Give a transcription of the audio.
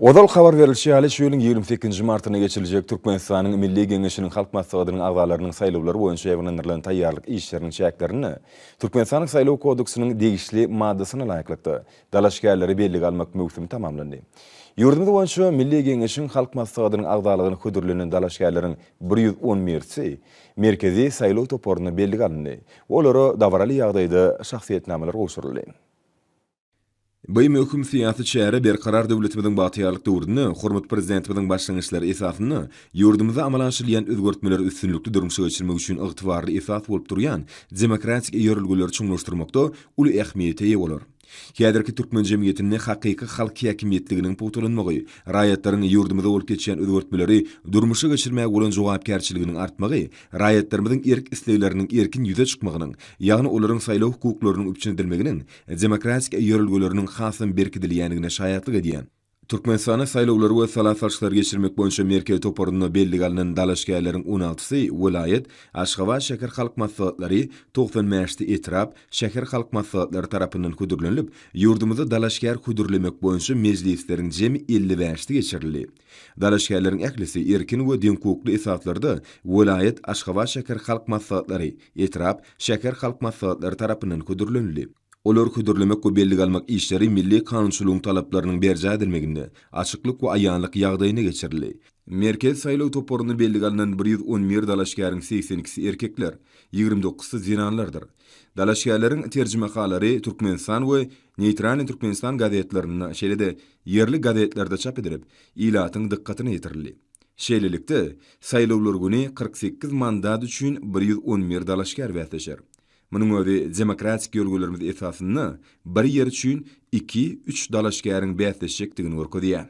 Ozal habar berlişi ýaly, şu ýylyň 28-nji martynda geçiriljek Türkmenistanyň Milli Geňeşiniň Halk Maslahatynyň agzalarynyň saýlawlary boýunça ýaýbaňlandyrylan taýýarlyk işleriniň çäklerinde Türkmenistanyň Saýlaw kodeksiniň degişli maddasyna laýyklykda, dalaşgärleri bellige almak möwsümi tamamlandy. Ýurdumyz boýunça Milli Geňeşiň Halk Maslahatynyň agzalygyna hödürlenen dalaşgärleriň 111-si Merkezi saýlaw toparynda bellige alyndy we olara dabaraly ýagdaýda şahsyýetnamalar gowşuryldy. Bu möhüm syýasy çäre Berkarar döwletimiziň bagtyýarlyk döwründe hormatly Prezidentimiziň başlangyçlary esasynda ýurdumyzda amala aşyrylýan özgertmeleri üstünlikli durmuşa geçirmek üçin ygtybarly esas bolup durýan demokratik ýörelgeleri çuňlaşdyrmakda uly ähmiýete eýe bolar. Häzirki türkmen jemgyýetinde hakyky halk häkimiýetliginiň pugtalanmagy, raýatlaryň ýurdumyzda bolup geçýän özgertmeleri durmuşa geçirmäge bolan jogapkärçiliginiň artmagy raýatlarymyzyň erk-islegleriniň erkin ýüze çykmagynyň, ýagny olaryň saýlaw hukuklarynyň üpjün edilmeginiň demokratik ýörelgeleriniň hasam berkidilýändigine şaýatlyk edýär. Türkmenistanda saýlawlary we sala salşyklary geçirmek boýunça merkezi toparynda bellige alnan dalaşgärleriň on altysy welaýat, Aşgabat şäher halk maslahatlary, 95-si etrap, şäher halk maslahatlary tarapyndan hödürlenilip, ýurdumyzda dalaşgär hödürlemek boýunça mejlisleriň jemi 55-si geçirildi. Dalaşgärleriň ählisi erkin we deňhukukly esaslarda welaýat, Aşgabat şäher halk maslahatlary, etrap, şäher halk maslahatlary tarapyndan hödürlenildi. Olary hödürlemek we bellige almak işleri milli kanunçylygyň talaplarynyň berjaý edilmeginde, açyklyk we aýanlyk ýagdaýynda geçirildi. Merkezi saýlaw toparynda bellige alnan 111 dalaşgäriň 82-si erkekler, 29-sy zenanlardyr. Dalaşgärleriň terjimehalary Türkmenistan we Neýtralnyý Türkmenistan gazetlerinde, şeýle-de ýerli gazetlerde çap edilip, ilatyň dykgatyna ýetirildi. Şeýlelikde, saýlawlar güni 48 mandat üçin 111 dalaşgär bäsleşer. Munuň özi demokratik ýörelgelerimiz esasynda bir ýer üçin iki, üç dalaşgäriň bäsleşjekdigini görkezýär.